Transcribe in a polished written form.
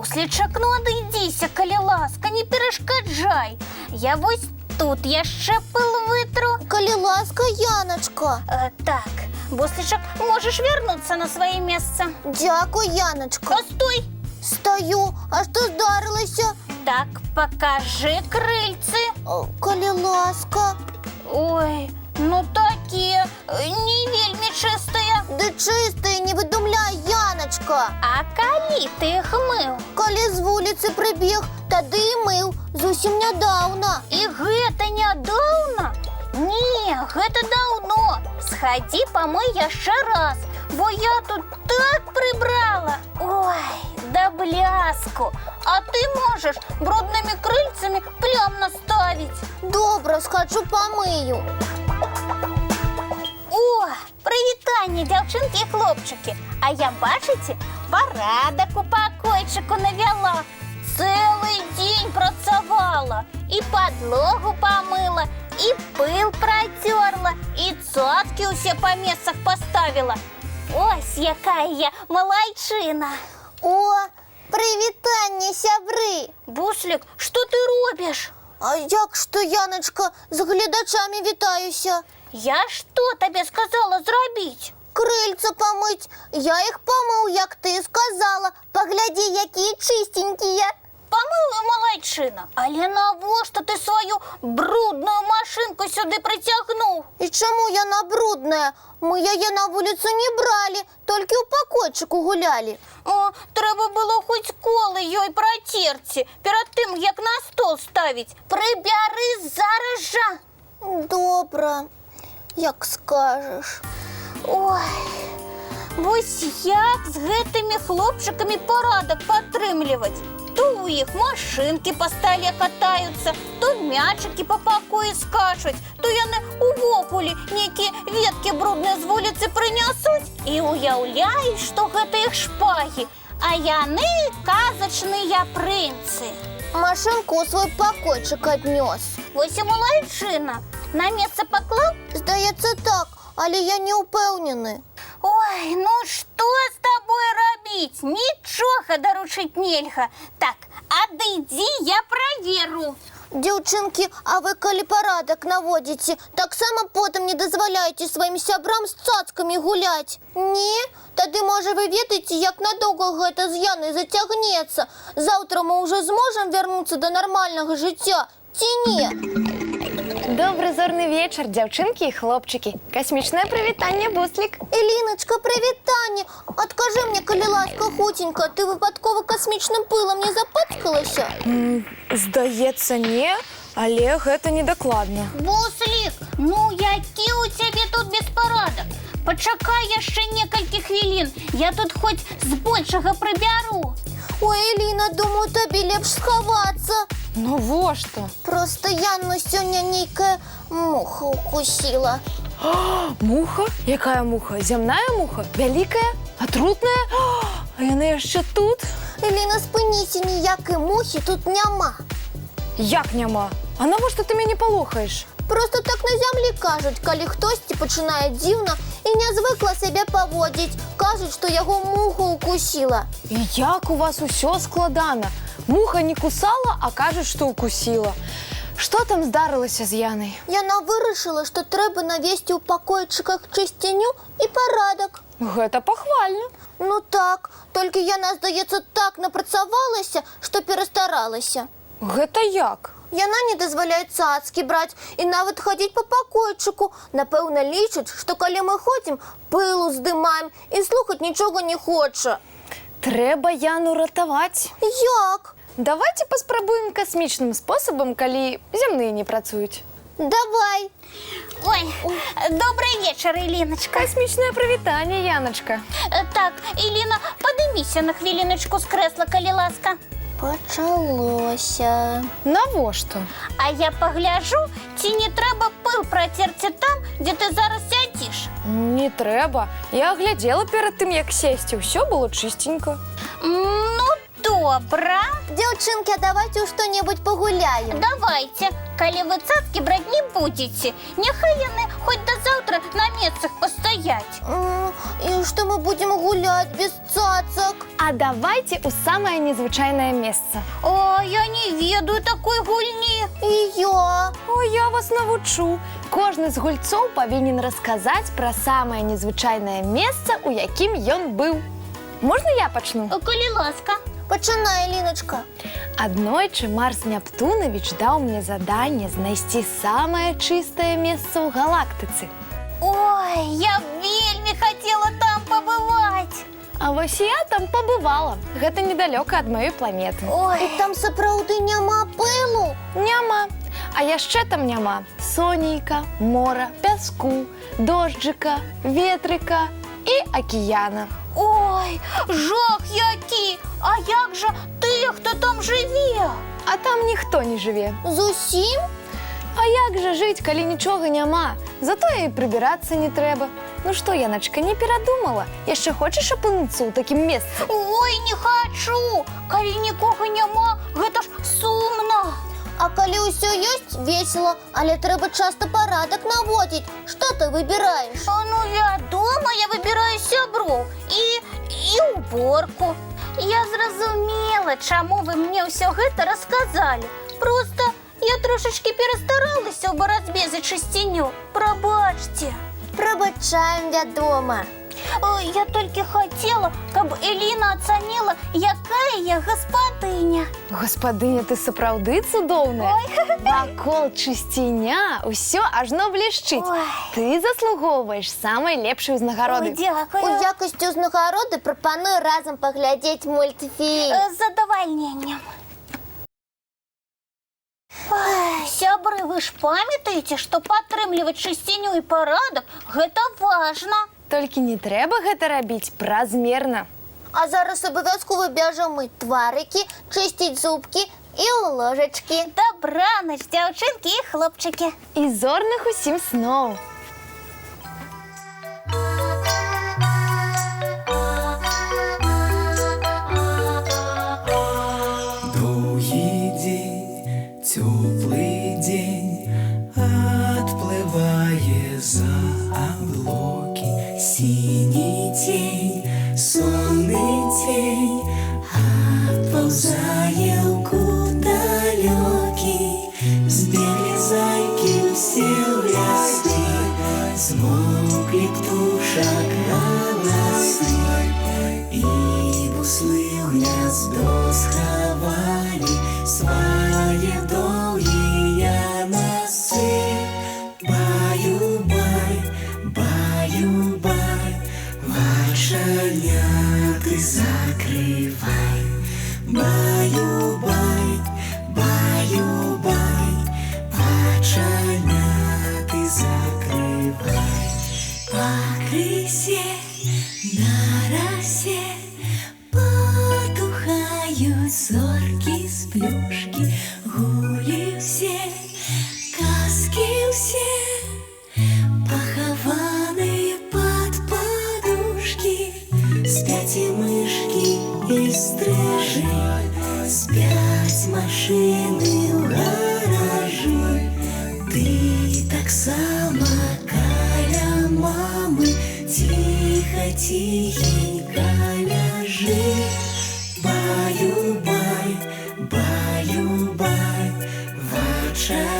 Буслічак, ну адыдзіся, калі ласка, не перашкаджай. Я вось тут яшчэ пыл вытру. Калі ласка, Яначка. Так, Буслічак, можаш вярнуцца на сваё месца. Дзякуй, Яначка. Постой! Стаю, а што здарылася? Так, пакажы крыльцы. О, калі ласка. Ой, ну такія, не вельмі чыстыя. Ды чыстыя, не выдумляй, Яначка. А калі ты іх мыў? Калі з вуліцы прыбег, тады і мыў, зусім нядаўна. І гэта нядаўна? Не, гэта даўно. Схадзі памый яшчэ раз, бо я тут так прыбрала. Ой, да бляску. А ты можаш бруднымі крыльцамі плям наставіць. Добра, схаджу памыю. О, прывітанне, дзяўчынкі і хлопчыкі. А я, бачыце, парадак у пакойчыку навяла. Цэлы дзень працавала. І падлогу памыла, і пыл працерла, і цацкі ўсе па месцах паставіла. Ось якая я малайчына. О, прывітанне, сябры. Буслік, што ты робіш? А як што, Яначка, з гледачамі вітаюся. Я што табе сказала зрабіць? Крыльца памыць. Я іх памыў, як ты сказала. Паглядзі, якія чысценькія. Памыў і малайчына, але навошта ты сваю брудную машынку сюды прыцягнуў? І чаму яна брудная? Мы яе на вуліцу не бралі, толькі ў пакойчыку гулялі. О, трэба было хоць колы ёй працерці перад тым, як на стол ставіць. Прыбяры зараз жа. Добра, як скажаш. Ой, вось як з гэтымі хлопчыкамі парадак падтрымліваць? То ў іх машынкі па стале катаюцца, то мячыкі па пакоі скачуць, то яны увогуле нейкія веткі брудныя з вуліцы прынясуць і уяўляюць, што гэта іх шпагі, а яны казачныя прынцы. Машынку ў свой пакойчык аднёс. Вось і малайчына. На месца паклаў? Здаецца, так, але я не ўпэўнены. Ой, ну што з табой рабіць? Нічога даручыць нельга. Так, адыдзі, я праверу. Дзяўчынкі, а вы калі парадак наводзіце, таксама потым не дазваляеце сваім сябрам з цацкамі гуляць? Не? Тады, можа, вы ведаеце, як надоўга гэта з Янай зацягнецца. Заўтра мы ўжо зможам вярнуцца да нармальнага жыцця, ці не? Добры зорны вечар, дзяўчынкі і хлопчыкі. Касмічнае прывітанне, Буслік. Эліначка, прывітанне! Адкажы мне, калі ласка, хуценька, ты выпадкова касмічным пылам не запацкалася? Здаецца, не, але гэта недакладна. Буслік, ну які ў цябе тут беспарадак? Пачакай яшчэ некалькі хвілін, я тут хоць збольшага прыбяру. Ой, Эліна, думаю, табе лепш схавацца. Навошта? Проста Яну сёння нейкая муха укусіла. Муха? Якая муха? Зямная муха? Вялікая? Атрутная? А яна яшчэ тут? Эліна, спыніся, ніякай мухі тут няма. Як няма? А навошта ты мяне палохаеш? Проста так на зямлі кажуць, калі хтосьці пачынае дзіўна і нязвыкла сябе паводзіць. Кажуць, што яго муха укусіла. І як у вас усё складана? Муха не кусала, а кажуць, што укусіла. Што там здарылася з Янай? Яна вырашыла, што трэба навесці ў пакойчыках чысціню і парадак. Гэта пахвальна. Ну так, толькі яна, здаецца, так напрацавалася, што перастаралася. Гэта як? Яна не дазваляе цацкі браць і нават хадзіць па пакойчыку. Напэўна, лічыць, што калі мы ходзім, пылу здымаем і слухаць нічога не хоча. Трэба Яну ратаваць. Як? Давайте паспрабуем касмічным спосабам, калі зямныя не працуюць. Давай. Ой, добры вечар, Іліначка. Касмічнае прывітанне, Яначка. Так, Іліна, падыміся на хвіліначку з крэсла, калі ласка. Пачалося. Навошта? А я пагляжу, ці не трэба пыл працерці там, дзе ты зараз сядзіш. Не трэба. Я глядзела перад тым, як сесці, ўсё было чысценька. Ну, Добра. Дзяўчынкі, а давайте ў што-небудзь пагуляем. Давайте, калі вы цацкі браць не будзеце. Няхай яны хоць да заўтра на месцах пастаяць. І што мы будзем гуляць без цацак? А давайте ў самае незвычайнае месца. О, я не ведаю такой гульні. І я. О, я вас навучу. Кожны з гульцоў павінен расказаць пра самае незвычайнае месца, у якім ён быў. Можна я пачну? Калі ласка. Пачынай, Ліначка. Аднойчы Марс Нептунавіч даў мне заданне знайсці самае чыстае месца ў галактыцы. Ой, я б вельмі хацела там пабываць. А вось я там пабывала. Гэта недалёка ад маёй планеты. Ой, І там сапраўды няма пылу. Няма. А яшчэ там няма сонейка, мора, пяску, дожджыка, ветрыка і акіяна. Ой, жах які! А як жа тыя, хто там жыве? А там ніхто не жыве. Зусім? А як жа жыць, калі нічога няма? Затое і прыбірацца не трэба. Ну што, Яначка, не перадумала? Яшчэ хочаш апынуцца ў такім месцы? Ой, не хачу! Калі нікога няма, гэта ж сумна. А калі ўсё ёсць, весела, але трэба часта парадак наводзіць. Што ты выбіраеш? А, ну, вядома, я выбіраю сяброў і уборку. Я зразумела, чаму вы мне ўсё гэта расказалі. Проста я трошачкі перастаралася ў барацьбе за чысціню. Прабачце. Прабачаем, вядома. Ой, я толькі хацела, каб Эліна ацаніла, якая я гаспадыня. Гаспадыня, ты сапраўды цудоўная. Вакол чысціня, усё ажно блішчыць. Ой. Ты заслугоўваеш самай лепшай Ой, ўзнагароды. дзякую. У якасці ўзнагароды прапаную разам паглядзець мультфільм. З задавальненнем. Ой, сябры, вы ж памятаеце, што падтрымліваць чысціню і парадак гэта важна. Толькі не трэба гэта рабіць празмерна. А зараз абавязкова бяжам мыць тварыкі, чысціць зубкі і ў ложачкі. Дабранач, дзяўчынкі і хлопчыкі. І зорных усім сноў. Доўгі дзень, цёплы дзень адплывае за аблокі. Сіні цень, сонны цень адпаўзае ў кут далёкі. Збеглі зайкі ўсе ў лясы, змоўклі птушак галасы. І буслы ў гняздо схавалі свае доўгія насы. Баю-бай, баю-бай, вачаняты закрывай. Баю-бай, баю-бай, вачаняты закрывай. Пакрысе на расе потухаюць зоркі сплюшкі, гулі ўсе, казкі ўсе, пахаваныя пад падушкі. Спяць і мышкі, і стрыжы, спяць машыны ў гаражы. Ты таксама каля мамы ціха, ціхенька ляжы. Баю-бай, баю-бай, вачаняты